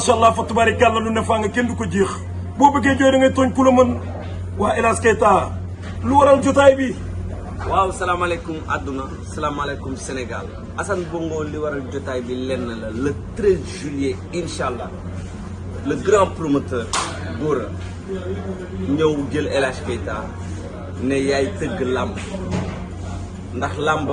macha allah fa tubaarikàlla lu ne faa nga kenn du ko jeex boo bëggee jooy da ngay tooñ ku la mën waa El Hadj Keita lu waral jotaay bi. waaw salaamaaleykum àdduna salaamaaleykum Sénégal Assane Bongo li waral jotaay bi lenn la le 13 juillet incha allah le grand promoteur Gora ñëw jël El Hadj Keita ne yaay tëgg làmb ndax làmb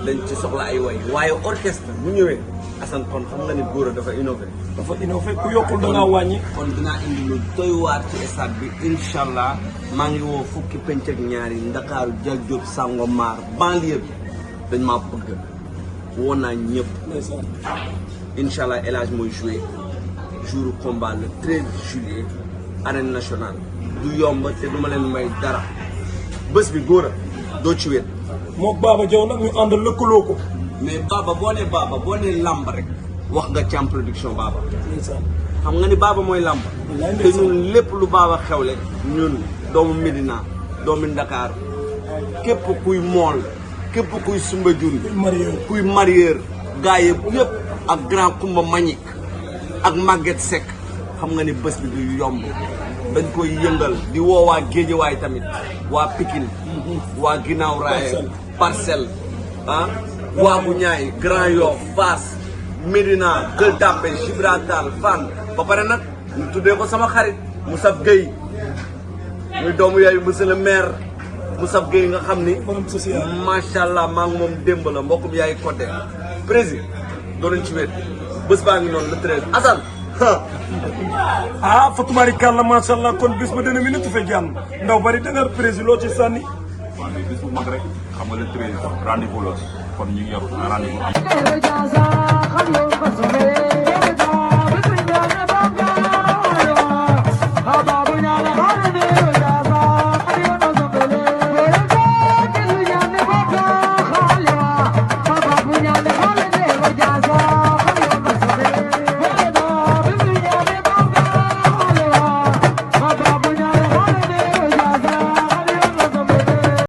dañ ci soxla ay way waaye orchestre bu ñëwee Assane kon xam nga ni Gora dafa innové. dafa innové ku yokkul da ngaa wàññi. kon dinaa indi lu doy waar ci stade bi incha allah maa ngi woo fukki penc ak ñaari Ndakaaru Dial Diop Sangomar banlieue bi dañ maa bëgg woo naa ñëpp. incha allah El Hadj mooy joué jour combat le 13 juillet arène nationale du yomb te du ma leen may dara bés bi Gora doo ci wet. mook Baba Diaw nag ñu ànd lëkkaloo ko. mais Baba boo nee làmb rek wax nga Thiam production Baba. xam nga ni Baba mooy làmb. te ñun lépp lu Baba xewle ñun doomu Médina doomu Ndakaaru képp kuy mool képp kuy Soumbédioune kuy marieur gaa yëpp ak grand Kumba Mañik ak Maguette Seck xam nga ni bés bi du yomb dañ koy yëngal di woo waa Géejawaay tamit waa Pikine waa Ginnaaw Raye Parcelles waa bu ñaay Grand Yoff Fass Médina Gueule Tapée Gibraltar Fann ba pare nag ñu tuddee ko sama xarit Moussa Gueye muy doomu yaayu monsieur le maire Moussa Gueye nga xam ni macha allah maa ngi moom démb la mbokkum yaay côté président doonuñ ci wet bés baa ngi noonu le 13 Assane fa tubaarikàlla macha allah kon bis ba dana minute fe jàmm ndaw bari dangar président loo ci sànni. waaw mais bis bu mag rek xam nga le 13 rendez-vous la kon ñu ngi yor rendez-vous am